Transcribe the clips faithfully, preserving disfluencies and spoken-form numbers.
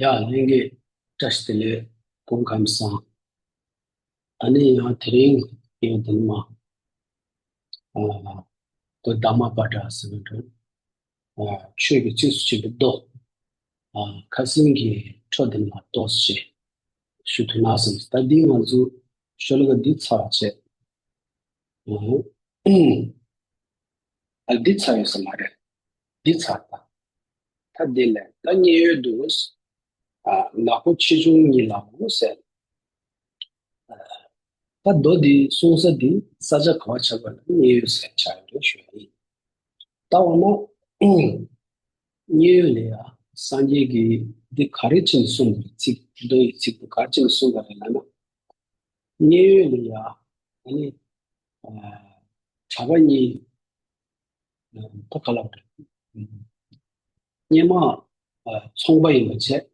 ཡ་ལྷན་རྒྱས་བཀྲ་ཤིས་བདེ་ལེགས། སྐུ་ཁམས་བཟང་། ཨ་ནི་ཡང་དེ་རིང་ངས་འདི་ནས་མར་ཨ་ད་དྷརྨ་པ་ཏ་ཟེར་བའི་འགྲོ་ཨ་ཆོས་ཀྱི་རྩིས་སུ་བྱེད་པའི་མདོ་ཨ་ཁ་སང་གི་འཕྲོ་འདི་ནས་མར་ཏོག་ཙམ་ཞུ་ཐུབ་ན་བསམ། ད་འདི་ང་ཚོ་ཤོ་ལོ་ཀ་འདི་ཚར་བ་བྱས། ཨ་འདི་ཚར་ཡོད་ས་མ་རེད། འདི་ཚར་ད། ད་འདི་ལས་ད་མཉན་ཡོད་འདུག་ཨ་ནག་པོ་ཆེ་ཆུང་གཉིས་ལ་འོ་ཟེར། ད་མདོ་འདི་གསུང་ས་འདི་ས་ཆ་ག་བ་ཆགས་པ་ལ་མཉན་ཡོད་ཟེར་ཆགས་ཡོད་ཞུ་ཡ་ཡིན། ད་འོ་ན་མཉན་ཡོད་ལ་ཡ་སངས་རྒྱས་ཀྱིས་འདི་ག་རེ་བྱས་ནས་གསུངས་པ་རེད། ཚིག་མདོ་ཡི་ཚིག་ཏུ་ག་རེ་བྱས་ནས་གསུངས་པ་རེད་ལབ་ན། མཉན་ཡོད་ལ་ཡ་ཨ་ནི་ཨ་གྲྭ་པ་གཉིས་ད་ག་ལ་རེད། སྔོན་མ་ཨ་ཚོང་པ་ཡིན་པ་བྱས།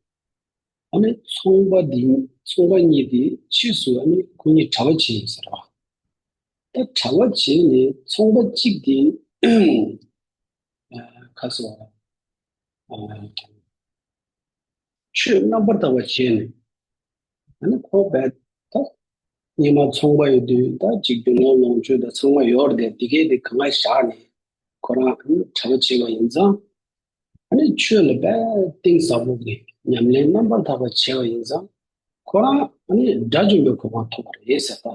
ཨ་ནི་ཚོང་པ་འདི་ཚོང་པ་གཉིས་དེ་ཕྱིས་སུ་ཨ་ནི་ཁོ་གཉིས་གྲྭ་པ་བྱས་ཡིན་ཟེར་བ། ད་གྲྭ་པ་བྱས་ནས་ཚོང་པ་གཅིག་དེ་ཨ་ག་ཟེར་བ་ཨ་ཆོས་རྣམ་པར་དག་པ་བྱས་ནས་ཨ་ནི་ཁོ་བས་ད་སྔོན་མ་ཚོང་པ་ཡོད་དུས་ད་ཅིག་རྒྱུ་ནོར་ལོངས་སྤྱོད་དང་ཚང་མ་ཡོད་རེད་དེ། དེ་གས་དེ་གང་ག་བཞག་ནས་ཁོ་རང་ཨ་ནི་གྲྭ་པ་བྱས་པ་ཡིན་ཙང་། ཨ་ནི་ཆོས་ལ་དཔེ་གཏིང་ཟབ་པོ་གི་ཉམས་ལེན་རྣམ་པར་དག་པ་བྱས་པ་ཡིན་ཙང་། ཁོ་རང་ཨ་ནི་དགྲ་བཅོམ་པའི་གོ་འཕང་ཐོབ་པ་རེད་ཟེར་ད།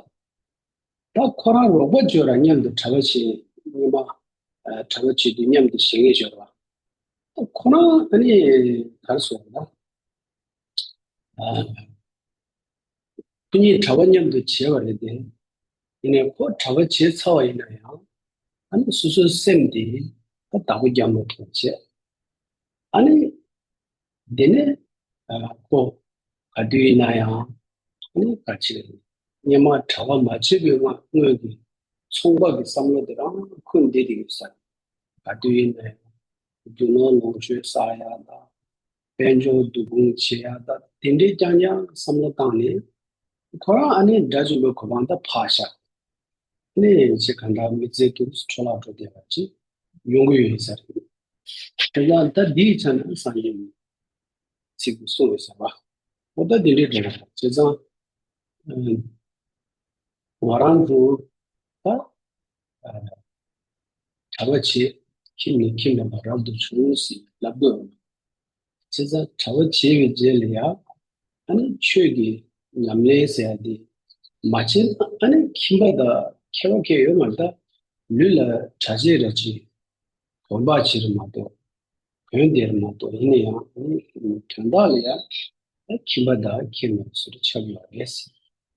ད་ཁོ་རང་རོགས་པ་བྱོས་ར་མཉམ་དུ་གྲྭ་པ་བྱེད་སྔོན་མ་ཨ་གྲྭ་པ་བྱེད་དུས་མཉམ་དུ་བྱེད་མཁན་བྱོས་ར། ད་ཁོ་རང་ཨ་ནི་ག་རེ་ཟེར་ན། ཨ་ཁོ་གཉིས་གྲྭ་པ་མཉམ་དུ་བྱས་པ་རེད་དེ། ཡིན་ནའི་ཁོ་གྲྭ་པ་བྱས་ཚར་བ་ཡིན་ན་ཡང་ཨ་ནི་སོ་སོའི་སེམས་དེ་ད་བདག་པོ་རྒྱག་མ་ཐུབ་པ་བྱས། ཨ་ནི་དེ་ནས་ཨ་ཁོ་ག་དུས་ཡིན་ན་ཡང་ཨ་ནི་ག་ཅི་སྔོན་མ་གྲྭ་པ་མ་བྱས་པའི་སྔ་སྔོན་གྱི་ཚོང་པ་གི་བསམ་བློ་དེ་རང་ཁོ་འདི་དེ་ཡོད་ས། ག་དུས་ཡིན་ནའི་རྒྱུ་ནོར་ལོངས་སྤྱོད་བསགས་ཡག་དང་། དཔལ་འབྱོར་བསྡུ་སྤོང་བྱེད་ཡག་དང་དེ་འདྲའི་རྐྱང་རྐྱང་བསམ་བློ་བཏང་ནས། ཁོ་རང་ཨ་ནི་དགྲ་བཅོམ་པའི་གོ་འཕང་ད་ཕར་བཞག་ནས་ཅིག་གང་འདྲ་མི་ཚེ་དུ་འཕྲོ་བརླག་འགྲོ་བསྡད་པ་ཅིག་ཡོང་གི་ཡོད་ས་རེད། དེ་ལ་ད་འདིའི་ཆ་ནས་སངས་རྒྱས་ཀྱི་ཚིག་ཏུ་གསུངས་ཡོད་ས་རེད་པ། འོ་ད་དེ་འདྲའི་འགྲོ་བ་བྱས་ཙང་། ང་རང་ཚོ་ད་གྲྭ་པ་བྱེད། ཁྱིམ་ནས་ཁྱིམ་ནས་མར་རབ་ཏུ་བྱུང་ཟེར་ལབ་དགོས། བྱས་ཙང་གྲྭ་པ་བྱས་པའི་རྗེས་ལ་ཡང་ཨ་ནི་ཆོས་ཀྱི་ཉམས་ལེན་ཟེར་ཡ་དེ་མ་བྱས་ན་ཨ་ནི་ཁྱིམ་པ་དང་ཁྱད་པར་གང་ཡང་ཡོད་མ་རེད། ད་ལུས་ལ་གྲྭ་ཆས་ར་ཆས་གོན་པ་ཕྱིར་མ་གཏོགས། གོན་དེར་མ་གཏོགས་ཡིན་ན་ཡང་དོན་དག་ལ་ཡང་ཁྱིམ་པ་དང་ཁྱིམ་མི་སུ་རེ་ཆགས་ཡོད་རེད། བྱས་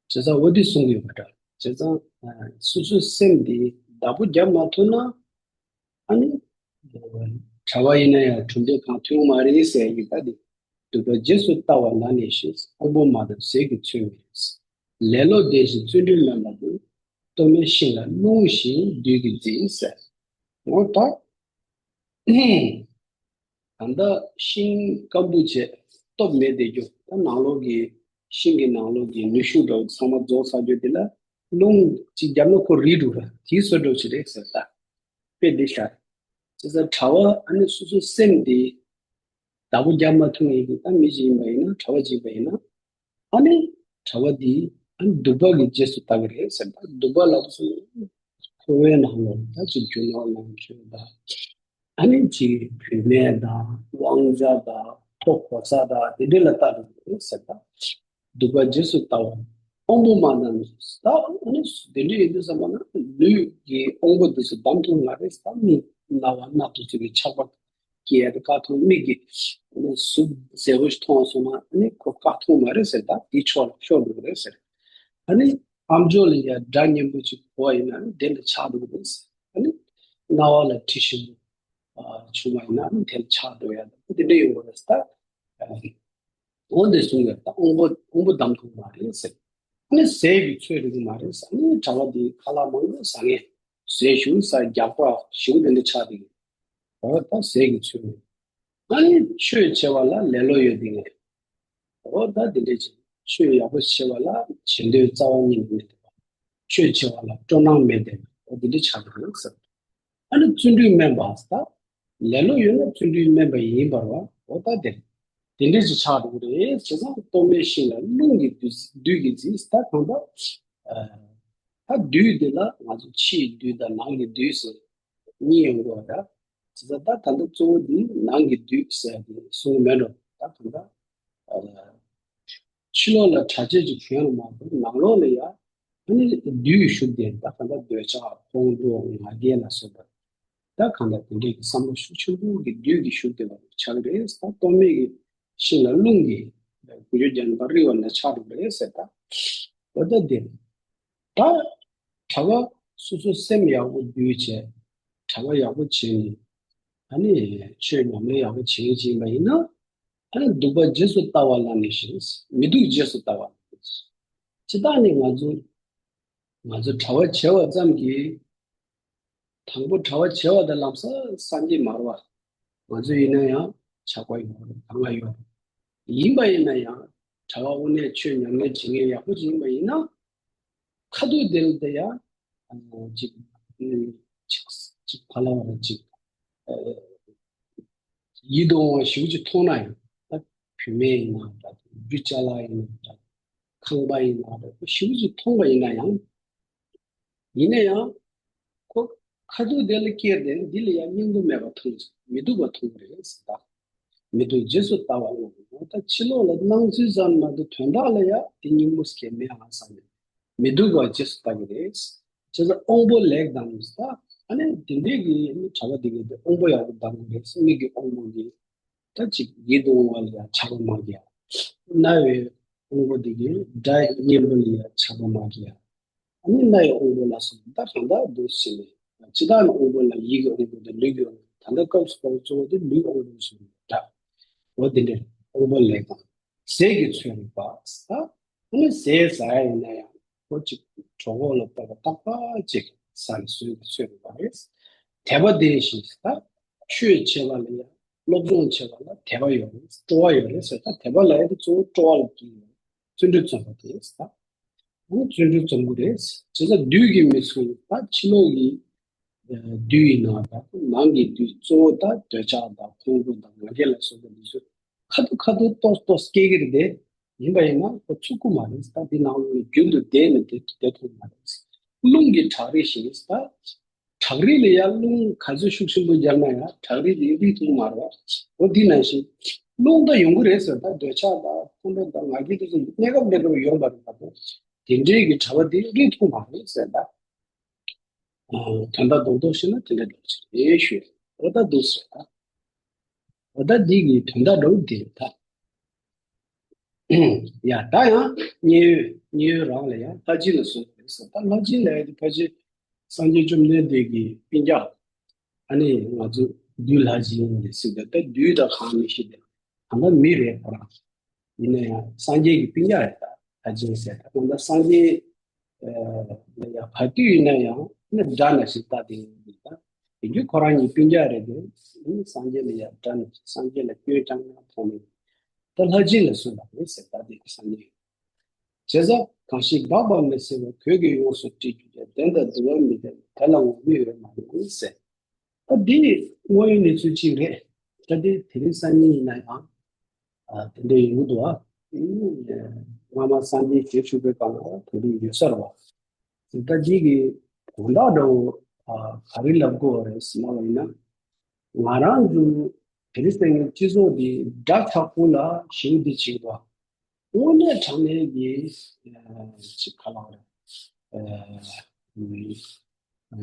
ཙང་འོ་དེ་གསུང་གི་ཡོད་པ་འདྲ། བྱས་ཙང་སོ་སོའི་སེམས་འདི་བདག་པོ་རྒྱབ་མ་ཐུབ་ན་ཨ་ནི་གྲྭ་པ་ཡིན་ན་ཡང་གྲུབ་འབྲས་གང་ཐོན་མ་རེད་ཟེར་ཡི་ད་དེ་སྡིག་པ་རྗེས་སུ་ལྟ་བ་ན་ནས་ཤེས། དབང་པོ་མ་དང་ཟས་ཀྱིས་འཚོས་མེད། ལེ་ལོ་ལྡན་ཞིང་བརྩོན་འགྲུས་དམན་པ་དང་། སྟོབས་མེད་ཤིང་ལ་རླུང་བཞིན་བདུད་ཀྱིས་འཛིན་ཟེར། འོ་ད། ད་ལྟ་ཤིང་སྐམ་པོ་བྱས་སྟོབས་མེད་བསྡད་རྒྱུ། ད་ནང་ལོགས་ཀྱི་ཤིང་གི་ནང་ལོགས་ཀྱི་ནུས་ཤུགས་འདྲ་བོ་ཚང་མ་རྫོགས་ཚར་རྒྱུ་དེ་ལ་རླུང་གཅིག་བརྒྱབ་ན་ཁོ་རིལ་འགྲོ་ར། དེའི་བཟོ་འདྲ་བོ་ཞིག་རེད་ཟེར། ད་དཔེ་འདི་ཤར། བྱས་ཙང་གྲྭ་པ་ཨ་ནི་སོ་སོའི་སེམས་དེ་བདག་པོ་རྒྱབ་མ་ཐུབ་མཁན་གྱི་ད་མི་ཞིག་ཡིན་པ་ཡིན་ན། གྲྭ་པ་ཞིག་ཡིན་པ་ཡིན་ན། ཨ་ནི་གྲྭ་པ་འདིས་ཨ་ནི་སྡིག་པ་གི་རྗེས་སུ་ལྟ་གི་རེད་ཟེར། ད་སྡིག་པ་ལབ་སོང་ན་འཁོར་བའི་ནང་ལ་ད་ཅིག་རྒྱུ་ནོར་ལོངས་སྤྱོད་དང་། ཨ་ནི་ཅིག་བུད་མེད་དང་དབང་ཆ་དང་མཐོ་གོ་ས་དང་དེ་འདྲ་ལ་ལྟ་གི་རེད་ཟེར། ད་སྡིག་པ་རྗེས་སུ་ལྟ་བ། དབང་པོ་མ་དང་། ད་ཨ་ནི་དེ་འདྲ་ཡིན་དུས་ཙམ་པ་ན་ལུས་ཀྱི་དབང་པོ་དེ་ཚོ་བསྡམས་ཐུབ་མ་རེད། ད་མིག་རྣ་བ་སྣ་དེ་ཚོ་གི་ཆགས་པ། སྐྱེ་ཡ་དེ་བཀག་ཐུབ། མིག་གིས་ཨ་ནི་གཟུགས་མཛེས་པོ་ཞིག་མཐོང་སོང་ན་ཨ་ནི་ཁོ་བཀག་ཐུབ་མ་རེད་ཟེར། ད་དེའི་ཕྱོགས་ལ་ཤོར་འགྲོ་གི་རེད་ཟེར། ཨ་ནི་ཨམ་ཅོག་ལ་ཡ་སྒྲ་སྙན་པོ་ཅིག་གོ་བ་ཡིན་ན་ཨ་ནི་དེ་ལ་ཆགས་འགྲོ་གི་རེད་ཟེར། ཨ་ནི་རྣ་བ་ལ་དྲི་ཞིམ་པོ་བྱུང་བ་ཡིན་ན་ཨ་ནི་དེ་ལ་ཆགས་འགྲོ་ཡ་དང་དེ་འདྲ་ཡོང་གི་རེད་ཟེར། ད་འོ་འདི་གསུང་ཡོད། ད་དབང་པོ་དབང་པོ་བསྡམས་ཐུབ་མ་རེད་ཟེར། ཨ་ནི་ཟས་ཀྱིས་འཚོ་ཐུབ་མ་རེད་ཟེར། ཨ་ནི་གྲྭ་པ་འདི་ཁ་ལག་མང་པོ་ཟ་མཁན། ཟས་ཞིམ་ཟ་རྒྱགས་པ་ཞིམ་དེ་འདྲ་ཆགས་བསྡད་ཀྱི། འོ་ད་ཟས་ཀྱིས་འཚོ་མེད། ཨ་ནི་ཆོས་བྱེད་པ་ལ་ལེ་ལོ་ཡོད་དེ་ངས། འོ་ད་དེ་འདྲ་ཅིག་ཆོས་ཡག་པོ་བྱེད་པ་ལ་བྱེད་འདོད་རྩ་བ་ཉིད་ནས་མེད་དེ། ཆོས་བྱེད་པ་ལ་སྤྲོ་སྣང་མེད་དེ། འོ་དེ་འདྲ་ཆགས་འདུག་ཟེར། ཨ་ནི་བརྩོན་འགྲུས་དམན་པ་ཟེར། ད་ལེ་ལོ་ཡོད་ན་བརྩོན་འགྲུས་དམན་པ་ཡིན་པར་བ། འོ་ད་དེ་རེད། དེ་འདྲ་ཅིག་ཆགས་འགྲོ་གི་རེད། བྱས་ཙང་རྟོག་མེད་ཤིང་ལ་རླུང་གི་བདུད་བདུད་ཀྱིས་བརྫིས། ད་གང་ལྟར་ཨ་ད་བདུད་འདི་ལ་ང་ཚོ་ཕྱིའི་བདུད་དང་ནང་གི་བདུད་ཟེར་གཉིས་ཡོང་གི་ཡོད་རེད། བྱས་ཙང་ད་ད་ལྟ་གཙོ་བོ་འདི་ནང་གི་བདུད་ཟེར་དེ་གསུང་གི་མེད་འགྲོ། ད་གང་ལྟར་ཨ་ཕྱི་ལོགས་ལ་གྲྭ་ཆས་ཅིག་གྱོན་ལ་མ་གཏོགས་ནང་ལོགས་ལ་ཡ་ཨ་ནི་བདུད་ཞུགས་ཏེ། ད་གང་ལྟར་འདོད་ཆགས་ཕུང་དུ་ང་རྒྱལ་ལ་སོགས་པ། ད་གང་ལྟར་དེ་འདྲའི་གི་བསམ་བློ་ཤུགས་ཆེན་པོ་གི་བདུད་ཀྱི་ཤུགས་དེ་བ་ཆགས་རེད། ད་རྟོག་མེད་ཀྱི་ཤིང་ལ་རླུང་གི་དགུ་བཅུ་གྱ་ནོམ་པ་རེག་པ་ནས་ཆགས་འགྲོ་གི་རེད་ཟེར། ད་འོ་ད་དེ་ད་གྲྭ་པ་སོ་སོ་སེམས་ཡག་པོ་འདུལ་བྱས། གྲྭ་པ་ཡག་པོ་བྱས་ནས་ཨ་ནི་ཆོས་ཉམས་ལེན་ཡག་པོ་བྱེད་ཀྱི་ཡིན་པ་ཡིན་ན། ཨ་ནི་སྡིག་པ་རྗེས་སུ་ལྟ་བ་ལ་ནི་ཞེས། མི་སྡུག་རྗེས་སུ་ལྟ་བ་ལ་ནི་ཞེས། ཇི་ལྟར་ནི་ང་ཚོ་ང་ཚོ་གྲྭ་པ་བྱས་པ་ཙམ་གྱིས། དང་པོ་གྲྭ་པ་བྱས་པ་དང་ལམ་སང་སངས་རྒྱས་མ་རེད་པ། ང་ཚོ་ཡིན་ན་ཡང་ཆགས་པ་ཡོད་རེད། གང་ལ་ཡོད་རེད། ཡིན་པ་ཡིན་ན་ཡང་གྲྭ་པ་དངོས་གནས་ཆོས་ཉམས་ལེན་བྱེད་མཁན་ཡག་པོ་ཅིག་ཡིན་པ་ཡིན་ན། ཁ་ཐུག་དེ་ལ་དེ་ཡང་ཅིག་ཅིག་ཅིག་ག་ལ་བ་རེད། ཅིག་ཡིད་དུ་འོང་བ་ཞེ་པོ་ཅིག་མཐོང་ན་ཡང་། ད་བུད་མེད་ཡིན་ན་འདྲ། རྒྱུ་ཅ་ལག་ཡིན་ན་འདྲ། ཁང་པ་ཡིན་ན་འདྲ། ཞེ་པོ་ཅིག་མཐོང་བ་ཡིན་ན་ཡང་། ཡིན་ན་ཡང་ཁོ་ཁ་ཐུག་དེ་ལ་སྐྱེས་ཏེ་འདི་ལ་ཡང་སྙིང་པོ་མེད་པ་མཐོང་། མི་སྡུག་པ་མཐོང་གི་རེད་ཟེར། ད་མི་སྡུག་རྗེས་སུ་ལྟ་བ་ལ་ནི། ད་ཕྱི་ལོགས་ལ་སྣང་ཚུལ་ཙམ་མ་གཏོགས་དོན་དག་ལ་ཡང་དེ་སྙིང་པོ་ཟེར་མཁན་མེད་ཨ་བསམ་ནས་མི་སྡུག་པ་རྗེས་སུ་ལྟ་གི་རེད། བྱས་ཙང་དབང་པོ་ལེགས་དང་ཟེར། ད་ཨ་ནི་དེ་འདྲའི་གི་ནི་གྲྭ་པ་དེ་གི་དེ་དབང་པོ་ཡག་པོ་ལྡན་གི་རེད། མིག་གི་དབང་པོ་གི་ད་ཅིག་ཡིད་དུ་འོང་བ་ལ་ཡང་ཆགས་པ་མ་རྒྱག་རྣ་བའི་དབང་པོ་དེ་གིས་སྒྲ་སྙན་པོ་ལ་ཡང་ཆགས་པ་མ་རྒྱག་ཨ་ནི་སྣའི་དབང་པོ་ལ་སོགས་པ་ད་གང་དག་འདུ་ཤེས་ནས། ཇི་ལྟར་ནི་དབང་པོ་ལ་ཡིད་ཀྱི་དབང་པོ་དང་ལུས་ཀྱི་དབང་པོ། ད་ལྟ་སྐབས་སུ་བབ་པ་གཙོ་བོ་དེ་ལུས་དབང་པོ་སོགས་ལ་གྲགས། འོ་དེ་འདྲའི་དབང་པོ་ལེགས་དང་། ཟས་ཀྱི་ཚོད་རིག་པ་ཟེར། ཨ་ནི་ཟས་ཟ་ཡ་ཡིན་ན་ཡང་ཁོ་ཅིག་གྲོད་ཁོག་ལ་བབས་པ་ཏག་ཏག་ཅིག་ཟ་ནས་ཟོས་ཀྱི་ཚོད་རིག་པ་རེད། དད་པ་ལྡན་ཞིང་ཟེར། ཆོས་བྱེད་པ་ལ་ཡང་སློབ་སྦྱོང་བྱེད་པ་ལ་དད་པ་ཡོད་རེད། སྤྲོ་བ་ཡོད་རེད་ཟེར། ད་དད་པ་ལབ་ཡ་དེ་གཙོ་བོ་སྤྲོ་བ་ལ་གྱུར་ཡོད། བརྩོན་འགྲུས་རྩོམ་པ་དེ་ཟེར། ཨ་ནི་བརྩོན་འགྲུས་རྩོམ་གྱི་རེད། བྱས་ཙང་བདུད་ཀྱིས་མི་ཚུགས། ད་ཕྱི་ལོགས་ཀྱི་ཨ་བདུད་ཡིན་ན་ད་ནང་གི་བདུད་གཙོ་བོ་ད་འདོད་ཆགས་དང་ཕུང་པོ་དང་ང་རྒྱལ་ལ་སོགས་པ་འདི་ཚོ་ཁ་ཐུག་ཁ་ཐུག་ཏོག་ཏོག་སྐྱེ་གི་རེད་དེ། ཡིན་པ་ཡིན་ན་ཁོ་ཚུགས་ཀྱི་མ་རེད། ད་འདི་ནང་ལོགས་ལ་རྒྱུན་དུ་བསྡད་ནས་བསྡད་བསྡད་ཐུབ་མ་རེད། རླུང་གི་བྲག་རི་བཞིན་ད། བྲག་རི་ལ་ཡང་རླུང་ག་ཚོད་ཤུགས་ཆེན་པོ་རྒྱབ་ན་ཡང་བྲག་རི་དེ་རིག་ཐུབ་མ་རེད་པ། འོ་འདི་ནང་བཞིན་རླུང་ད་ཡོང་གི་རེད་ཟེར། ད་འདོད་ཆགས་དང་ཕུང་པོ་དང་ང་རྒྱལ་དེ་ཚོ་གནས་སྐབས་ལ་འགྲོ་ཡོང་པ་རེད་པ། དེ་འདྲའི་གི་བྲག་རི་དེ་རིག་ཐུབ་མ་རེད་ཟེར། ད་དོན་དག་རྡོག་རྡོག་བཤད་ན་དེ་འདྲ་འགྲོ་ཆེ་རེད་ཞུ། འོ་ད་འདུག་ཟེར། ད་འོ་ད་འདི་གི་དོན་དག་འགྲོ་དེ་ད། ཡ་ད་ཡང་མཉན་ཡོད་མཉན་ཡོད་རང་ལ་ཡང་ལྷ་སྦྱིན་ལ་གསུངས་པ་རེད་ཟེར། ད་ལྷ་སྦྱིན་ལབ་ཡ་དེ་ཕལ་ཆེར་སངས་རྒྱས་བཅོམ་ལྡན་འདས་ཀྱི་སྤུན་ཀྱག་ཨ་ནི་ང་ཚོ་བདུད་ལྷ་སྦྱིན་ལས་ཟེར་ཏེ། ད་བདུད་ད་གང་མི་ཤེས་ཏེ་ད་ལྟ་མི་རེད་ཁོ་རང་། ཡིན་ན་ཡང་སངས་རྒྱས་ཀྱི་སྤུན་ཀྱག་རེད། ད་ལྷ་སྦྱིན་ཟེར་ད་ད་ལྟ་སངས་རྒྱས་ལ་ཡང་བར་དུས་ཡིན་ན་ཡང་ནི་དགྲ་ནང་བཞིན་ལྟ་དེ་ཡིན་ད། དེ་རྒྱུ་ཁོ་རང་གཉིས་སྤུན་ཀྱག་རེད་དེ། སངས་རྒྱས་ལ་ཡང་དགྲ་ནང་བཞིན། སངས་རྒྱས་ལ་སྐྱོན་རྐྱང་རྐྱང་མཐོང་ནས་ད་ལྷ་སྦྱིན་ལ་གསུངས་པ་རེད་ཟེར། ད་དེ་གི་སངས་རྒྱས་བྱས་ཙང་གང་ཞིག་སྦགས་པ་མི་སྲིད་པ། གོས་ཀྱིས་ཡོངས་སུ་དཀྲིས་གྱུར་ཀྱང་། བདེན་དང་བདེན་པར་མི་ལྡན་པ། དེ་ལ་ངོམས་ཡོད་མ་ཡིན་ཟེར། ད་འདི་དངོས་ཡོད་གནས་ཚུལ་གཅིག་རེད། ད་འདི་དེ་རིང་སང་ཉིན་ཡིན་ན་ཡང་ཨ་དེ་འདྲ་ཡོང་གི་འདུག་ཨ། སྔ་མ་སངས་རྒྱས་ཞལ་བཞུགས་པའི་སྐབས་ལ་དེ་འདྲ་ཡོད་ས་རེད་བ། ད་འདི་གི་དོན་དག་འདྲ་བོ་ཨ་ག་རེ་ལབ་དགོས་པ་རེད་ཟེར་ན་བ་ཡིན་ན། ང་རང་ཚོ་དེ་རིང་སང་ཉིན་སྤྱི་ཚོགས་འདི་དགྲ་ཆགས་པོ་ལ་ཞེ་པོ་འདི་བྱེད་ཀྱི་འདུག་ཨ། དངོས་གནས་དྲང་གནས་ཀྱི་ཅིག་ག་ལབ་རེད། ཨ་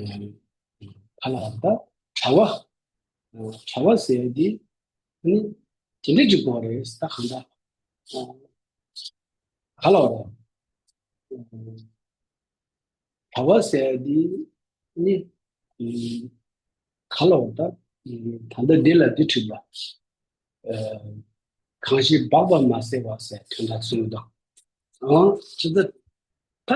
ཨ་ག་ལབ་ད་གྲྭ་པ། གྲྭ་པ་ཟེར་ཡ་འདི་ནི་དེ་འདྲ་ཅིག་དགོས་རེད། ད་གང་ལྟར་ག་ལབ་རེད། གྲྭ་པ་ཟེར་ཡ་འདི་ནི་ག་ལབ་ད། ད་ལྟ་འདི་ལ་འདི་བྲིས་པ། གང་ཞིག་སྦགས་པ་མ་བསྲེགས་པ་ཟེར་དོན་དག་གསུངས་འདུག་ཨང་། ཅི་ད་ད་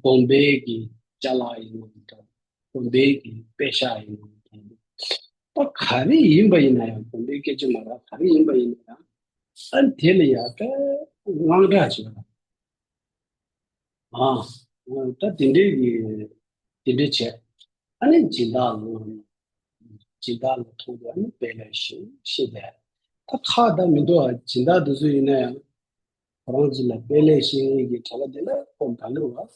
དགོན་པའི་གི་ཅ་ལག་ཡིན་ནའང་འདྲ། དགོན་པའི་གི་པད་ཤག་ཡིན་ནའང་འདྲ། ད་ག་རེ་ཡིན་པ་ཡིན་ན་ཡང་། དགོན་པའི་སྐད་ཆ་མ་རེད། ག་རེ་ཡིན་པ་ཡིན་ན་ཡང་ཨ་དེ་ལ་ཡ་ད་དངངས་སྐྲག་བྱེད་པ། ཨ། ད་དེ་འདྲའི་གི་དེ་འདྲ་བྱས། ཨ་ནི་སྦྱིན་བདག་ལ། སྦྱིན་བདག་ལ་ཐུག་དུས་ཨ་ནི་དཔེ་ལ་ཞེ་ཞེ་བསྡད། ད་ཁག་ད་མི་འདུག་ཨ། སྦྱིན་བདག་དེ་ཚོ་ཡིན་ན་ཡང་ཁོ་རང་ཚོ་ལ་དཔལ་ལས་བཤད་མཁན་གྱི་གྲྭ་པ་དེ་ལ་ཁོ་དགའ་ལོས་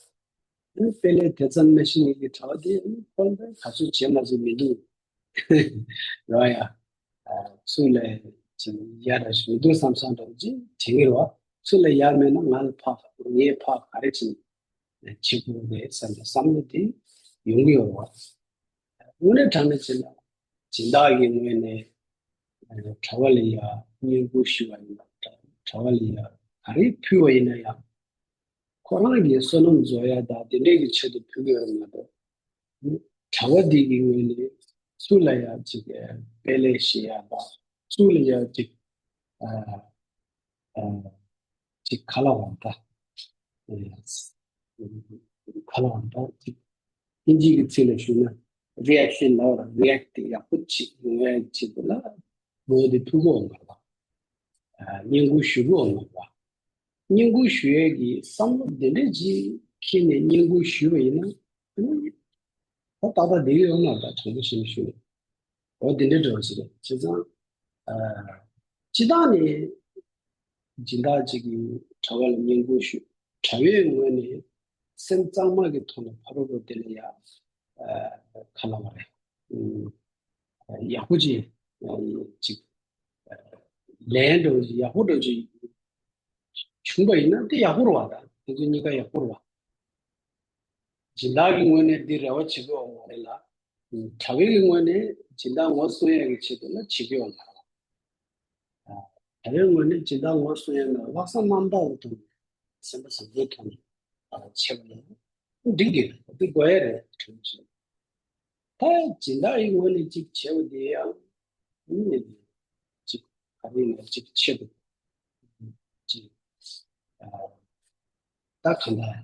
བ། ཨ་ནི་དཔལ་ལས་དེ་ཙམ་མ་བཤད་མཁན་གྱི་གྲྭ་པ་དེ་ཨ་ནི་ཁོ་ལ་ག་ཚོད་བྱེད་མ་བྱེད་མི་འདུག་རེད་བ་ཡ། ཨ་ཚུར་ལ་ཅིག་ཡ་ར་ཞིག་མི་འདུག་བསམ་བསམ་འདྲ་བོ་ཅིག་དྲན་གྱི་རེད་བ། ཚུར་ལ་ཡ་མེད་ན་ང་ལ་ཕར་ངས་ཕར་ག་རེ་བྱེད་བྱེད་དགོས་རེད་བསམ་པའི་བསམ་བློ་དེ་ཡོང་གི་ཡོད་རེད་བ། དངོས་གནས་དྲང་གནས་བྱས་ན་སྦྱིན་བདག་གི་ངོས་ནས་ཨ་གྲྭ་པ་ལ་ཡ་བསྙེན་བཀུར་ཞུ་བ་ཡིན་ན་གྲྭ་པ་ལ་ཡ་ག་རེ་ཕུལ་བ་ཡིན་ན་ཡང་ཁོ་རང་གི་བསོད་ནམས་རྫོགས་ཡ་དང་དེ་འདྲས་ཀྱི་ཆེད་དུ་ཕུལ་གྱི་ཡོད་མ་གཏོགས། གྲྭ་པ་འདི་གི་ངོས་ནས་ཚུར་ལ་ཡ་ཅིག་དཔེ་ལེགས་ཤེས་ཡ་དང་ཚུར་ལ་ཡ་ཅིག་ཨ་ཨ་ཅིག་ག་ལ་བ་ད་ག་ལ་བ་ད་ཅིག་ཨིན་ཇི་གི་ཚིག་ལ་ཞུས་ན་རི་ཨེག་ཤན་ལ་རི་ཨེག་ཊི་ཡག་པོ་ཅིག་ཡོང་ཡ་ཅིག་ལ་མོ་དེ་ཕུལ་གོ་མ་བ། བསྙེན་བཀུར་ཞུ་གོ་མ་བ། བསྙེན་བཀུར་ཞུ་ཡས་ཀྱི་བསམ་བློ་དེ་འདྲས་ཅིག་འཁྱེར་ནས་བསྙེན་བཀུར་ཞུས་པ་ཡིན་ན། ཨ་ནི་ད་ཏག་ཏག་བསྡད་ཀྱི་ཡོད་མ་རེད། ད་དྲང་པོ་བཤད་ན་ཞུ་ནས་འོ་དེ་འདྲས་འདྲ་བ་ཞིག་རེད། བྱས་ཙང་ཨ་སྤྱི་བཏང་ནས་སྦྱིན་བདག་ཅིག་གིས་གྲྭ་པ་ལ་བསྙེན་བཀུར་ཞུ། གྲྭ་པའི་ངོས་ནས་སེམས་གཙང་མ་གི་ཐོག་ནས་ཕ་རོལ་པོ་དེ་ལ་ཡ་ཨ་ག་ལ་བ་རེད། ཨ་ཡག་པོ་ཅིག་ཨ་ཅིག་ལན་འདྲ་བོ་ཅིག་ཡག་པོ་འདྲ་བོ་ཅིག་བྱུང་པ་ཡིན་ན་དེ་ཡག་པོ་རེད་བ། ད་དེ་ཚོ་གཉིས་ཀ་ཡག་པོ་རེད་བ། སྦྱིན་བདག་གི་ངོས་ནས་འདི་རེ་བ་བྱེད་ཀྱི་ཡོད་མ་རེད་ལ། གྲྭ་པའི་གི་ངོས་ནས་སྦྱིན་བདག་ངོ་སྲུང་ཡས་ཀྱི་ཆེད་དུ་ལ་བྱེད་ཀྱི་ཡོད་མ་རེད་བ། གྲྭ་པའི་ངོས་ནས་སྦྱིན་བདག་ངོ་སྲུང་ཡས་ན་ལྷག་བསམ་རྣམ་དག་གི་ཐོག་ནས་སེམས་པ་བཟང་པོའི་ཐོག་ནས་བྱེད་པ་ཡིན་ན་འགྲིག་གི་རེད། འདི་དགོས་ཡས་རེད་དྲན་གྱི། ད་སྦྱིན་བདག་གི་ངོས་ནས་ཅིག་བྱས་པ་དེ་ཡང་ནི་ཅིག་ག་རེ་ཡིན་ན་ཅིག་ཆེད་དུ་ཅིག་ཨ་ད་གང་ལྟར་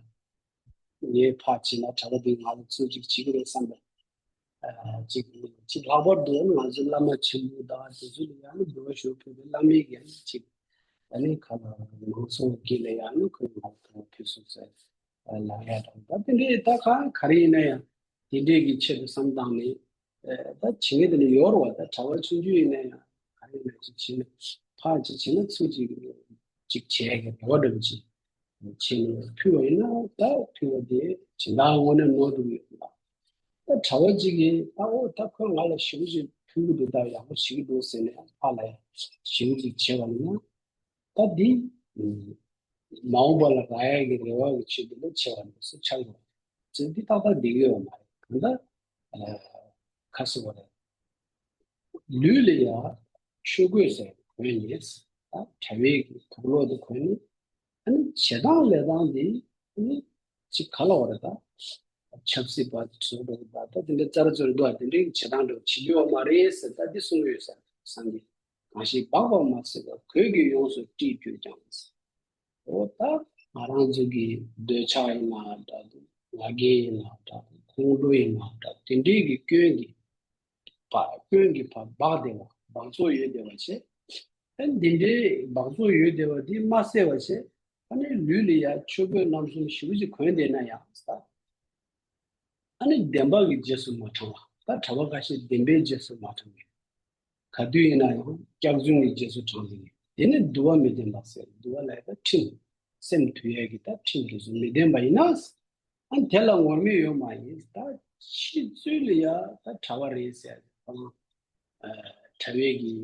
ངས་ཕར་ཕྱིན་ན་གྲྭ་པ་འདི་ང་ལ་ཚུར་ཅིག་བྱེད་ཀྱི་རེད་བསམ་པའི་ཨ་ཅིག་ཅིག་ལྷག་པར་དུ་ང་ཚོའི་བླ་མ་ཆེན་པོ་དང་དེ་ཚོ་ལ་ཡང་ནི་འབུལ་བ་ཞུ་ཕུལ་བའི་བླ་མའི་གི་ཡང་ཅིག་ཨ་ནི་ག་ལ་མང་ཚོགས་དཀྱིལ་ལ་ཡང་ནི་ཁོས་ང་ལ་ཕུལ་བ་ཕུལ་སོང་ཟེར། ལག་ཡ་དང་ད་དེ་འདྲའི་ད་ག་ག་རེ་ཡིན་ན་ཡང་དེ་འདྲའི་གི་ཆེད་དུ་བསམ་བཏང་ནས་ད་བྱེད་མཁན་དེ་ནི་ཡོད་རེད་བ། ད་གྲྭ་པ་ཆུང་ཆུང་ཡིན་ན་ཡང་ག་རེ་ཡིན་ན་ཅིག་བྱེད་ན་ཕར་ཅིག་བྱེད་ན་ཚུར་ཅིག་ཅིག་བྱས་གི་རེ་བ་འདྲ་པོ་ཅིག་བྱས་ནས་ཕུལ་བ་ཡིན་ན་ད་ཕུལ་བ་དེ་སྦྱིན་བདག་ངོས་ནས་ནོར་འགྲོ་གི་ཡོད་རེད་བ། ད་གྲྭ་པ་ཅིག་གིས་ད་འོ་ད་ཁོས་ང་ལ་ཞེ་པོ་ཅིག་ཕུལ་གི་འདུག་ད་ཡག་པོ་བྱེད་ཀྱི་འདུག་ཟེར་ནས་ཕར་ལ་ཞེ་པོ་ཅིག་བྱས་པ་ཡིན་ན་ད་འདི། མ་འོངས་པ་ལ་རག་ཡག་གི་རེ་བ་གི་ཆེད་དུ་ལ་ཆེ་བ་འདུག་སེ་ཆགས་ཡོང་། ཅེས་འདི་ཏག་ཏག་བསྡད་ཀྱི་ཡོད་མ་རེད། གང་ལྟར་ཁ་གསོ་བ་རེད། ལུས་ལ་ཡང་ཆོས་གོས་ཟེར་གོན་ནས་ད་གྲྭ་པའི་གི་དུག་ལོག་དེ་གོན་ནས་ཨ་ནི་བྱེད་སྟངས་ལས་སྟངས་འདི་ཨ་ནི་ཅིག་ག་ལ་བ་རེད། ད་ཆབ་སྲིད་པ་བཟོ་འདྲ་ད་ད་དེ་འདྲ་ཙར་ཙོར་འདུག་ཨ་དེ་འདྲའི་བྱེད་སྟངས་འདྲ་བྱེད་ཀྱི་ཡོད་མ་རེད་ཟེར་ད་འདི་གསུང་གི་ཡོད་ས་སངས་རྒྱས། གང་ཞིག་སྦགས་པ་མ་བསད་པ་གོས་ཀྱིས་ཡོངས་སུ་དཀྲིས་གྱུར་ཀྱང་། འོ་ད་ང་རང་ཚོ་གི་འདོད་ཆགས་ཡིན་ན་འདྲ་འདུག་ང་རྒྱལ་ཡིན་ན་འདྲ་འདུག་ཁོང་ཁྲོ་ཡིན་ན་འདྲ་དེ་འདྲའི་གི་སྐྱོན་གྱི་ཕར་སྐྱོན་གྱི་ཕར་སྦགས་བསྡད་པ་སྦགས་བཙོག་ཡོད་བསྡད་པ་བྱས། ཨ་འདི་འདྲའི་སྦགས་བཙོག་ཡོད་བསྡད་པ་འདི་མ་བསད་པ་བྱས། ཨ་ནི་ལུས་ལ་ཡ་ཆོས་གོས་རྣམ་གསུམ་ཞེ་པོ་ཅིག་གོན་བསྡད་ན་ཡང་ས། ཨ་ནི་བདེན་པ་གི་རྗེས་སུ་མ་འབྲང་བ། ད་གྲྭ་པ་ཁ་ཤས་བདེན་པའི་རྗེས་སུ་མ་འབྲང་བས། ག་དུས་ཡིན་ན་ཡང་སྐྱག་རྫུན་གྱི་རྗེས་སུ་འབྲང་བསྡད་ནས་དེ་ནི་འདུལ་བ་མི་བདེན་པ་ཟེར། འདུལ་བ་ལ་ཡ་ད་ཁྲིམས་སེམས་འདུལ་ཡས་ཀྱི་ད་ཁྲིམས་དེ་ཚོ་མི་བདེན་པ་ཡིན་ན། ཨ་ནི་དེ་ལ་ངོར་མི་ཡོད་མ་ཡིན། ད་ཕྱི་ཚུལ་ལ་ཡ་ད་གྲྭ་པ་རེད་ཟེར་ཡ་དང་། ཨ་གྲྭ་པའི་གི་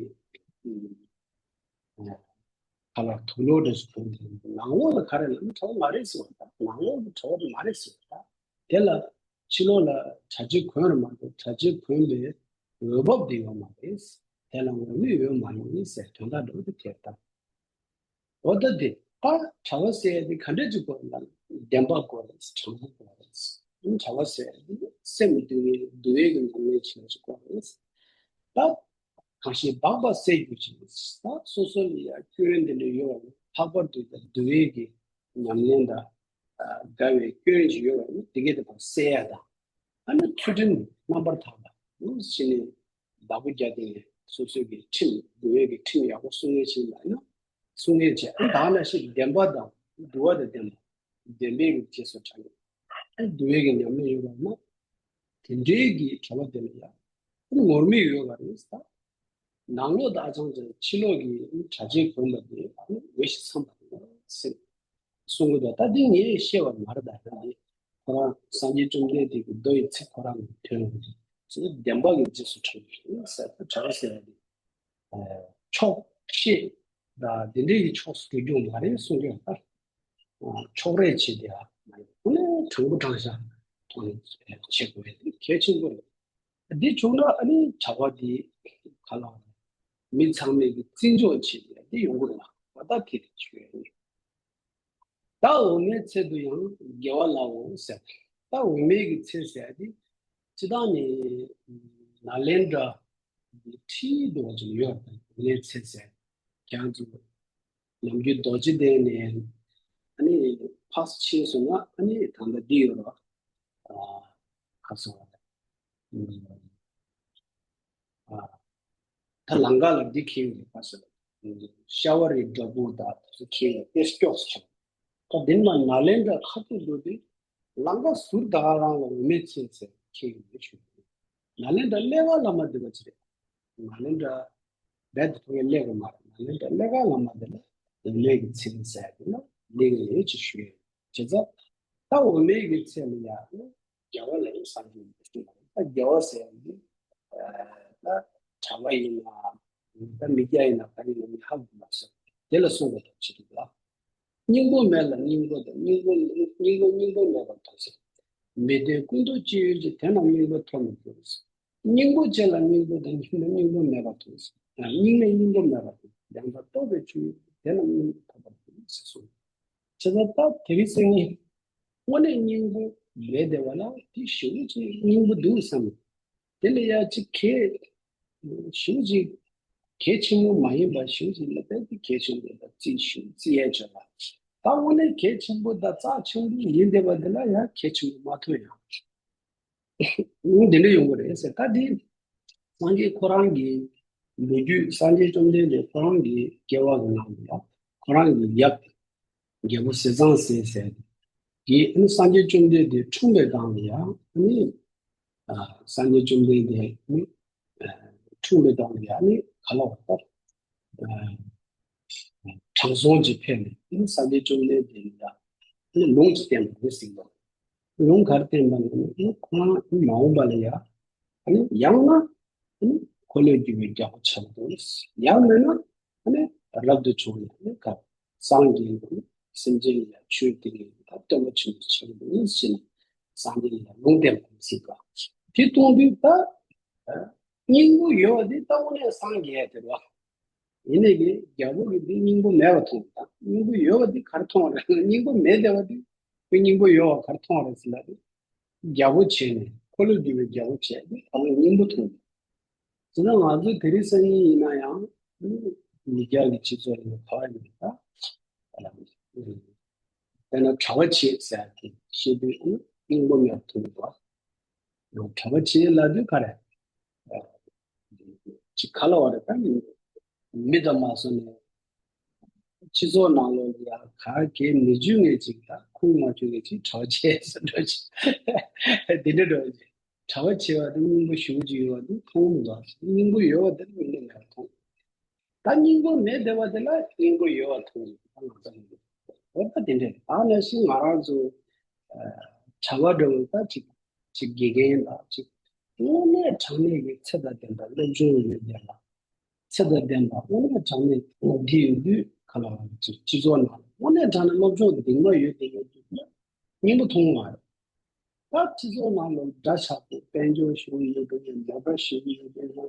ཁ་ལ་དུག་ལོག་འདྲ་ཞིག་གོན་ཏེ་ནང་ལོགས་ལ་ག་རེ་ལབ་ན་གྲྭ་པ་མ་རེད་ཟེར་བ་ད་ནང་ལོགས་ལ་གྲྭ་པ་དེ་མ་རེད་ཟེར་བ་ད་དེ་ལ་ཕྱི་ལོགས་ལ་གྲྭ་ཆས་གོན་རེད་མ་གཏོགས་གྲྭ་ཆས་གོན་པའི་འོས་བབ་དེ་ཡོད་མ་རེད། དེ་ལ་ངོ་མི་ཡོད་མ་ཡིན་ཟེར་དོན་དག་འདྲ་བོ་དེ་དེར་ད། འོ་ད་དེ་ད་གྲྭ་པ་ཟེར་ཡ་དེ་ག་འདྲ་ཅིག་དགོས་ལ་བདེན་པ་དགོས་རེད། དྲང་པོ་དགོས་རེད། གྲྭ་པ་ཟེར་ཡ་དེ་སེམས་འདུལ་བའི་འདུལ་བའི་གི་ཉམས་ལེན་བྱེད་ཡ་ཅིག་དགོས་རེད། ད། གང་ཞིག་སྦགས་པ་བསད་གྱུར་ཅིང་། ད་སོ་སོ་ལ་ཡང་སྐྱོན་དེ་འདྲ་ཡོད་པ་ནི་ལྷག་པར་དུ་ད་འདུལ་བའི་གི་ཉམས་ལེན་དང་དགའ་བའི་སྐྱོན་ཞིག་ཡོད་པ་ནི་དེ་གའི་དེ་ཕར་བསལ་ཡ་དང་། ཨ་ནི་ཚུལ་ཁྲིམས་རྣམ་པར་དག་པ་ནི་ཕྱི་ནས་བདག་པོ་རྒྱག་དེ་ནས་སོ་སོའི་གི་ཁྲིམས་འདུལ་བའི་གི་ཁྲིམས་ཡག་པོ་སྲུང་ངེས་བྱེད་ལ་ནི་སྲུང་ངེས་བྱེད། ཨ་ནི་ད་ནང་བཞིན་བདེན་པ་དང་འདུལ་བ་དང་ལྡན་པ། བདེན་པའི་གི་རྗེས་སུ་འབྲང་ཡོད། ཨ་ནི་འདུལ་བའི་གི་ཉམས་ལེན་ཡོད་པ་ན། དེ་འདྲའི་གི་གྲྭ་པ་དེ་ལ་ཡང་ཨ་ནི་ངོར་མི་ཡོད་པ་རེད་ད། ནང་ལོགས་དང་ཨ་ཅང་ཅང་ཕྱི་ལོགས་ཀྱི་གྲྭ་ཆས་གོན་པ་དེ་འོས་ཤིང་འཚམ་པ་རེད་ཟེར་གསུང་གི་འདུག་ད་འདི་ངས་བཤད་པ་མ་རེད། ད་ཡང་འདི་ཁོ་རང་སངས་རྒྱས་བཅོམ་ལྡན་འདས་ཀྱི་མདོ་ཡི་ཚིག་ཁོ་རང་གི་དོན་ཅིག་བདེན་པ་གི་རྗེས་སུ་འབྲང་བ་ཡིན་ཟེར། ད་གྲྭ་པ་ཟེར་ཡ་འདི་ཆོག་ཤེས་དང་འདི་འདྲའི་གི་ཕྱོགས་སུ་འགྲོ་རྒྱུ་མ་རེད་གསུང་གི་ཡོད། ད་ཕྱོགས་རེས་བྱེད་དེ་ཨ་མ་ཡིན་དངོས་གནས་དྲང་པོ་དྲང་བཞག་ཐོག་ནས་བྱེད་དགོས་པ་དེ་གལ་ཆེན་པོ་རེད། འདི་བྱུང་ན་ཨ་ནི་གྲྭ་པ་འདི་ག་ལ་བ་མི་ཚང་མས་ཀྱི་བརྩི་འཇོག་བྱེད་དེ་འདི་ཡོང་གི་རེད། ད་དེ་རེད་ཆོས་ཡིན། ད་འོ་མའི་ཚལ་དུ་ཡང་དགེ་བ་སླའོ་ཟེར། ད་འོ་མའི་གི་ཚལ་ཟེར་ཏེ་སྤྱི་བཏང་ནས་ནཱ་ལེནྡྲ་ཁྲིད་འདུག་ཅིག་ཡོད་དང་འོ་མའི་ཚལ་ཟེར། ཁྱེད་ཚོ་ནམ་རྒྱུན་རྡོ་རྗེ་གདན་ནས་ཨ་ནི་ཕར་ཕྱིན་སོང་ན་ཨ་ནི་ད་ལྟ་འདི་ཡོད་ར། ཨ་ཁ་སོ་ཨ། ད་ལང་ཀ་ལ་འདི་ཁེལ་ཡོད་པ་ཟེར། ཤ་བ་རི་བྲག་ཕུག་དང་དེ་ཚོ་ཁེལ་ཡོད་དེ་སྐྱོགས་སུ་ཆགས། ད་འདི་ན་ནཱ་ལེནྡྲ་ཁ་ཐུག་འགྲོ་དུས་ལང་ཀ་ཟུར་ད་ག་རང་ལ་འོ་མའི་ཚལ་ཟེར་ཁེལ་ཡོད་ཞུ། ནཱ་ལེནྡྲ་ཀླད་པ་ལ་མ་འདི་པ་ཅི་རེད། ནཱ་ལེནྡྲ་རྦད་དེ་ཐོག་ཀླད་པ་མ་རེད། ནཱ་ལེནྡྲ་ཀླད་པ་ལ་མ་འདི་ལ་འོ་མའི་གི་ཚལ་ཟེར་དེ་ལ་གླེང་ཡོད་ཅེས་ཞུ་ཡོད། བྱས་ཙང་ད་འོ་མའི་གི་ཚལ་ལ་ཡ། དགེ་བ་ལ་ཡང་སངས་རྒྱས་ཀྱི་ཞུ་བ་རེད། ད་དགེ་བ་ཟེར་ཡ་འདི་ད་གྲྭ་པ་ཡིན་ན་ད་མི་སྐྱ་ཡིན་ན་ག་རེ་ཡིན་ན་ཧ་གོ་མ་སོང་། དེ་ལ་གསུངས་པ་དང་ཆི་རིག་ལ། སྙིང་པོ་མེད་ལ་སྙིང་པོ་དང་སྙིང་པོ་སྙིང་པོ་སྙིང་པོ་མེད་པར་མཐོང་ཟེར། མི་ལྡན་ཀུན་རྟོག་ཅི་ཡོད་ཀྱིས། དེ་རྣམས་སྙིང་པོ་ཐོབ་མི་འགྱུར་ཟེར། སྙིང་པོ་ཅན་ལ་སྙིང་པོ་དང་སྙིང་པོ་སྙིང་པོ་མེད་པར་མཐོང་ཟེར། སྙིང་མེད་སྙིང་པོ་མེད་པར་མཐོང་། ཡང་དག་རྟོགས་པའི་ཆོས་ཡོད་ཀྱིས། དེ་རྣམས་སྙིང་པོ་ཐོབ་པར་འགྱུར་ཟེར་གསུངས། བྱས་ཙང་ད་དེ་རིང་སང་ཉིན། དངོས་གནས་སྙིང་པོ་མེད་བསྡད་པ་ལ་དེ་ཞེ་པོ་ཅིག་སྙིང་པོ་འདུག་བསམ། དེ་ལ་ཡ་ཅིག་གལ་ཞེ་པོ་ཅིག་གལ་ཆེན་པོ་མ་ཡིན་པ་ཞེ་པོ་ཅིག་ལ་བལྟས་ཏེ་གལ་ཆེན་པོ་དང་བརྩི་ཞེ་པོ་བརྩི་ཡས་བྱས་པ། ད་དངོས་གནས་གལ་ཆེན་པོ་དང་རྩ་ཆེན་པོ་ཡིན་བསྡད་པ་དེ་ལ་ཡ་གལ་ཆེན་པོ་མ་མཐོང་ཡང་། འདི་འདྲ་ཡོང་གི་རེད་ཟེར། ད་འདི་སངས་རྒྱས་ཁོ་རང་གི་ལོ་རྒྱུས། སངས་རྒྱས་བཅོམ་ལྡན་འདས་ཁོ་རང་གི་སྐྱེ་བ་གི་ནང་དུ་ཡང་ཁོ་རང་གི་ཡབ་རྒྱལ་པོ་ཟས་གཙང་སྲས་ཟེར་གྱི་ཨ་ནི་སངས་རྒྱས་བཅོམ་ལྡན་འདས་འཁྲུངས་པའི་སྒང་ལ་ཡང་ཨ་ནི་ཨ་སངས་རྒྱས་བཅོམ་ལྡན་འདས་ཨ་ནི་ཨ་འཁྲུངས་པའི་སྒང་ལ་ཡང་ཨ་ནི་ག་ལ་བ་ལྟར། དྲང་སྲོང་གཅིག་ཕེབས་ནས་ཨ་ནི་སངས་རྒྱས་བཅོམ་ལྡན་འདས་ལ་ཨ་ནི་ལུང་གཅིག་བསྟན་པ་རེད་ཟེར་གྱི་འདུག་ལུང་ག་རེ་བསྟན་པ་ལབ་ན་ཨ་ནི་ཁོ་རང་ཨ་ནི་མ་འོངས་པ་ལ་ཡ་ཨ་ནི་ཡང་ན་ཨ་ནི་འཁོར་ལོས་སྒྱུར་བའི་རྒྱལ་པོ་ཆགས་འདུག་ཡང་མིན་ན་ཨ་ནི་རབ་ཏུ་བྱུང་ནས་ཨ་ནི་ག་སངས་རྒྱས་ཨ་ནི་སེམས་ཅན་ལ་ཡ་ཆོས་སྟོན་མཁན་ད་སྟོན་པ་ཆེན་པོ་ཆགས་འདུག་ཟེར་ནས་སངས་རྒྱས་ལ་ཡ་ལུང་བསྟན་པ་ཟེར་ག་དེ་གཏོང་དུས་ད། སྙིང་པོ་ཡོད་པ་དེ་ལྟ་བུ་ནས་སངས་རྒྱས་དེ་རེད་བ། ཡིན་ནའི་གི་རྒྱལ་པོ་གི་དེ་སྙིང་པོ་མེད་པ་མཐོང་། ད་སྙིང་པོ་ཡོད་པ་དེ་ག་རེ་མཐོང་བ་རེད། སྙིང་པོ་མེད་བསྡད་པ་དེ་ཁོས་སྙིང་པོ་ཡོད་པ་ག་རེ་མཐོང་བ་རེད་ཟེར་ན། དེ་རྒྱལ་པོ་བྱས་ནས་འཁོར་ལོས་སྒྱུར་བའི་རྒྱལ་པོ་བྱས་དེ་ད་ལྟ་སྙིང་པོ་མཐོང་། དེ་ན་ང་ཚོ་དེ་རིང་སང་ཉིན་ཡིན་ན་ཡང་མི་རྒྱ་གི་སྤྱི་ཚོགས་ཡིན་ན་ག་བ་ཡིན་ན་ད། དཔེར་ན་གྲྭ་པ་བྱེད་ཟེར་ཡ་དེ་བཤད་དུས་སྙིང་པོ་མེད་པ་མཐོང་གི་འདུག་གྲྭ་པ་བྱེད་ལབ་དུས་ག་རེ། ཅིག་ག་ལ་བ་རེད་ད། མི་དང་མ་སོ་ནས་སྤྱི་ཚོགས་ནང་ལོགས་ལ་ཡ་ག་གེ་མི་འཇུ་ངེས་ཅིག་ད་ཁུངས་མ་འཇུ་ངེས་ཅིག་གྲྭ་པ་བྱེད་ཟེར་འགྲོ་ཅིག་དེ་འདྲ་འགྲོ་ཅིག་གྲྭ་པ་བྱེད་པ་དེ་སྙིང་པོ་ཞེ་པོ་ཅིག་ཡོད་པ་དེ་མཐོང་མི་འདུག་སྙིང་པོ་ཡོད་པ་དེ་སྙིང་པོ་མེད་པ་མཐོང་། ད་སྙིང་པོ་མེད་བསྡད་པ་དེ་ལ་སྙིང་པོ་ཡོད་པ་མཐོང་། ད་ང་ཚོ་འོ་ད་དེ་འདྲས་ད་ནང་བཞིན་ང་རང་ཚོ་གྲྭ་པ་འདྲ་བོ་ད་ཅིག་ཅིག་དགེ་རྒན་ལ་ཅིག་དངོས་གནས་དྲང་གནས་ཀྱི་ཚད་དང་ལྡན་པ་སློབ་སྦྱོང་ཡོད་མཁན་ལ། ཚད་དང་ལྡན་པ་དངོས་གནས་དྲང་གནས་འོ་དེ་ཡོད་དུས་ག་ལ་བ་ཅིག་སྤྱི་ཚོགས་ནང་དངོས་གནས་དྲང་གནས་སློབ་སྦྱོང་གི་གདིང་མ་ཡོད་དེ་ཡོད་དུས་སྙིང་པོ་མཐོང་བ་རེད། ད་སྤྱི་ཚོགས་ནང་ལ་འདྲ་ཆགས་པོ་དཔལ་འབྱོར་ཞེ་པོ་ཡོད་པ་ཡིན། མོ་ཊ་ཞེ་པོ་ཡོད་པ་ཡིན།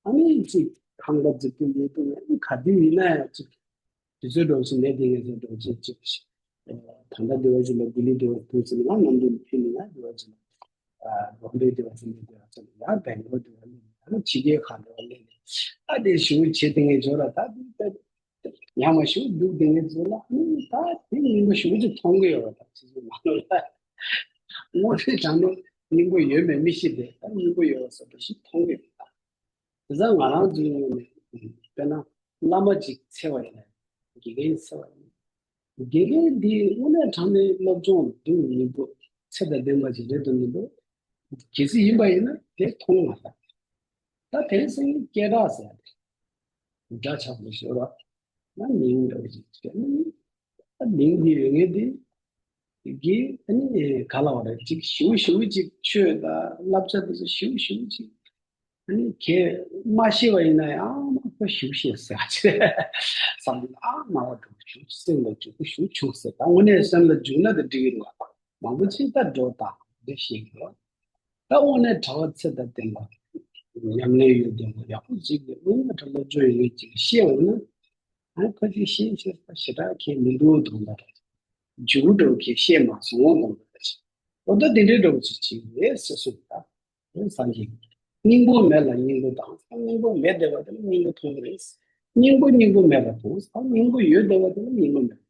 ཨ་ནི་ཅིག་ཁང་པ་རྫིག་པོ་ཡོད་པ་ཡིན། ཨ་ནི་ག་དུས་ཡིན་ན་ཡང་ཅིག་དུས་ཚོད་འགྲོ་བཞིན་ལས་དེ་ངས་ཚོ་འགྲོ་བཞིན་ཅིག་ད་ལྟ་དེ་བ་ཞིག་ལ་ལྡི་ལི་དེ་བ་ཐུག་ཟིན་ང་ནམ་དུ་ཕྱིན་ནས་ཡང་དེ་བ་ཞིག་ལ་བོམ་བེ་དེ་བ་ཞིག་ལ་དེ་བ་ཞིག་ལ་ཡང་བེང་ལོར་དེ་བ་སླེབས་ནས་ཨ་ནི་ཕྱི་རྒྱལ་ཁག་དེ་བ་སླེབས་ནས་ཨ་དེ་ཞེ་པོ་བྱེད་དེ་ངས་འབྱོར་ར་ད་དེ་ད། ཉམས་མ་ཞུ་འདུག་དེ་ངས་ཚོ་ལ་ནི་ད་དེ་སྙིང་པོ་ཞུ་རྒྱུ་མཐོང་གི་ཡོད་པ་དང་ཅི་ཞིག་མ་ནོར་ལ། དངོས་གནས་དྲང་གནས་སྙིང་པོ་ཡོད་མེད་མི་ཤེས་ཏེ་ད་སྙིང་པོ་ཡོད་པ་བཟོ་འདྲ་ཞིག་མཐོང་གི་ཡོད་པ། དེ་ཚང་ང་རང་ཚོའི་ངོས་ནས་དཔེར་ན་བླ་མ་ཅིག་འཚོལ་བ་ཡིན་ན་དགེ་རྒན་འཚོལ་བ་ཡིན་ན། དགེ་རྒན་འདི་དངོས་གནས་དྲང་གནས་སློབ་སྦྱོང་འདུག་མི་འདུག་ཚད་དང་ལྡན་པ་ཞིག་རེད་འདུག་མི་འདུག་གལ་སྲིད་ཡིན་པ་ཡིན་ན་དེ་མཐོང་མ་ཐག་ད་དེང་སང་སྐད་གྲགས་ཟེར་ཡ་དེ། འདྲ་ཆགས་པོ་ཞིག་ར། ན་མིང་འདྲ་བོ་ཞིག་བྱས་ན། ད་མིང་འདི་ཡོད་ངེས་འདི། གི་ཨ་ནི་ག་ལ་བ་རེད། ཅིག་ཞིབ་ཞིབ་ཅིག་ཆོས་དང་བསླབ་བྱ་དེ་ཚོ་ཞིབ་ཞིབ་ཅིག་ཨ་ནི་གས་མ་ཤེས་པ་ཡིན་ན་ཡང་མ་ཁོ་ཞིབ་ཤེས་ཟེར་བ་ཅིག་བསམ་ཨ་མ་བ་འགྲོ་ཞིབ་སེམས་ལ་འཇུག་གི་ཞིབ་ཆུང་ཟེར། ད་དངོས་གནས་སེམས་ལ་འཇུག་ན་དེ་འགྲིག་གི་རེད་བ། མང་པོ་ཅིག་ད་འགྲོ་དང་འདི་ཤེས་གི་རེད། ད་དངོས་གནས་གྲྭ་བ་ཚེ་དང་ལྡན་པ། ཉམས་ལེན་ཡོད་བསྡད་པ་ཡག་པོ་ཅིག་གི་དངོས་གནས་གྲྭ་ལ་འཇོ་ཡོད་ཅིག་ཤེས་འོང་ན། ཨ་ཁ་ཅིག་ཤེས་ཤེས་པ་ཞེ་དྲག་གི་མི་འདུག་དང་ད་འཇུག་འགྲོ་གི་ཤེས་མ་སོང་དང་ད་ཅིག་འོ་ད་དེ་འདྲའི་འགྲོ་ཅིག་ཅིག་རེད་ཟེར་སོང་ད། རེད་སངས་རྒྱས་ཀྱི་སྙིང་པོ་མེད་ལ་སྙིང་པོ་དང་སྙིང་པོ་མེད་བསྡད་པ་དེ་ལ་སྙིང་པོ་མཐོང་གི་རེད། སྙིང་པོ་སྙིང་པོ་མེད་པ་དང་སྙིང་པོ་ཡོད་བསྡད་པ་དེ་ལ་སྙིང་པོ་མེད་པ།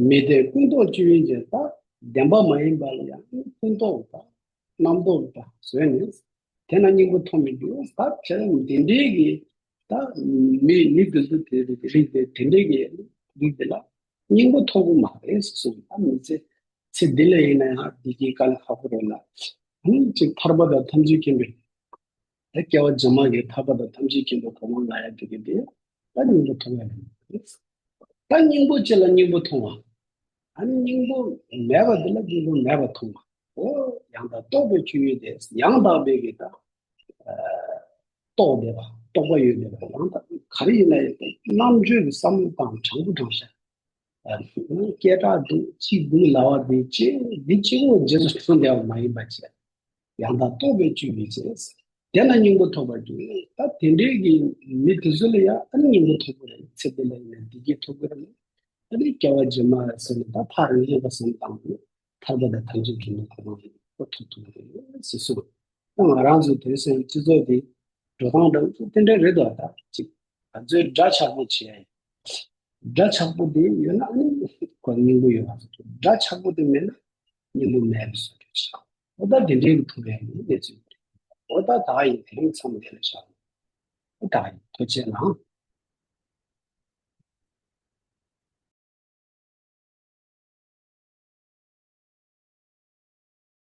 མི་དེ་ཀུན་རྟོག་བཅུ་ཡོད་ཅེས་ད་བདེན་པ་མ་ཡིན་པ་ལ་ཡང་ཀུན་རྟོག་དང་རྣམ་རྟོག་དང་བཟོས་ནས་དེ་ན་སྙིང་པོ་མཐོང་མི་འགྱུར་ད་བྱས་ན་དེ་འདྲའི་གི་ད་མི་མི་དེ་ཚོ་དེ་རིགས་དེ་དེ་འདྲའི་གི་རིགས་དེ་ལ་སྙིང་པོ་མཐོང་གི་མ་རེད་ཟེར་གསུངས། ད་མི་ཚེ་ཚེ་འདི་ལ་ཡིན་ན་ཡང་བདེ་སྐྱིད་དཀའ་ལས་ཁག་པོ་རེད་ལ། ཨ་ནི་གཅིག་ཐར་པ་དང་ཐམས་ཅད་མཁྱེན་པའི་ད་སྐྱེ་བ་རྗེས་མ་གི་ཐར་པ་དང་ཐམས་ཅད་མཁྱེན་པའི་གོ་འཕང་ལ་ཡ་དེ་གི་དེ་ད་སྙིང་པོ་མཐོང་ཡ་རེད། ད་སྙིང་པོ་ཅི་ལ་སྙིང་པོ་མཐོང་བ། ཨ་ནི་སྙིང་པོ་མེད་པ་དེ་ལ་སྙིང་པོ་མེད་པ་མཐོང་བ། འོ་ཡང་དག་རྟོག་པའི་ཆོས་ཡོད་དེ་ཡང་དག་པའི་གི་ད་རྟོག་བསྡད་པ་རྟོག་པ་ཡོད་བསྡད་པ་ཡང་དག་ག་རེ་ཡིན་ན་ཡང་རྣམ་དཔྱོད་ཀྱི་བསམ་བློ་དང་དྲང་པོ་དྲང་བཞག་སྐད་གྲགས་འདུག་གཅིག་འདུག་ལབ་པ་འདི་ཅི་འདི་གཅིག་པོ་རྗེས་སུ་འཕྲོད་བསྡད་པ་མ་ཡིན་པ་བྱས། ཡང་དག་རྟོག་པའི་བཅུད་ཀྱི་རྗེས། དེ་ན་སྙིང་པོ་ཐོབ་པར་འགྱུར། ད་དེ་འདྲའི་གི་མི་དེ་ཚོ་ལ་ཡང་ཨ་ནི་སྙིང་པོ་ཐོབ་ཀྱི་རེད། ཚེ་འདི་ལ་ཡིན་ན་བདེ་སྐྱིད་ཐོབ་ཀྱི་རེད། ཨ་ནི་སྐྱེ་བ་རྗེས་མ་ཟེར་ནས་ད་ཐག་རིང་རིང་པ་བསམ་བཏང་ནས་ཐར་པ་དང་ཐམས་ཅད་མཁྱེན་པའི་གོ་འཕང་ཡིན་པ་ཐོབ་ཐུབ་ཀྱི་རེད་ཟེར་གསུངས། ད་ང་རང་ཚོའི་དེང་སང་སྤྱི་ཚོགས་འདི་འགྲོ་སྟངས་འདྲ་བོ་དེ་འདྲ་རེད་དོ། ད་ཅིག་ག་ཚོད་འདྲ་ཆགས་པོ་བྱེད་ཡ་ཡིན། འདྲ་ཆགས་པོ་དེ་ཡོད་ན་ཨ་ནི་ཁོ་སྙིང་པོ་ཡོད་པ་ཚོ་འདྲ་ཆགས་པོ་དེ་མེད་ན་སྙིང་པོ་མེད་པའི་བཟོ་འདྲ་ཆགས། འོ་ད་དེ་འདྲའི་གི་ཐུག་ཡ་ཡིན་ལས་ཚུལ་རེད། འོ་ད་ད་ཡིན་དེ་རིང་མཚམས་འདི་ལ་བཞག་འོ་ད་ཡིན་ཐུགས་རྗེ་གནང་།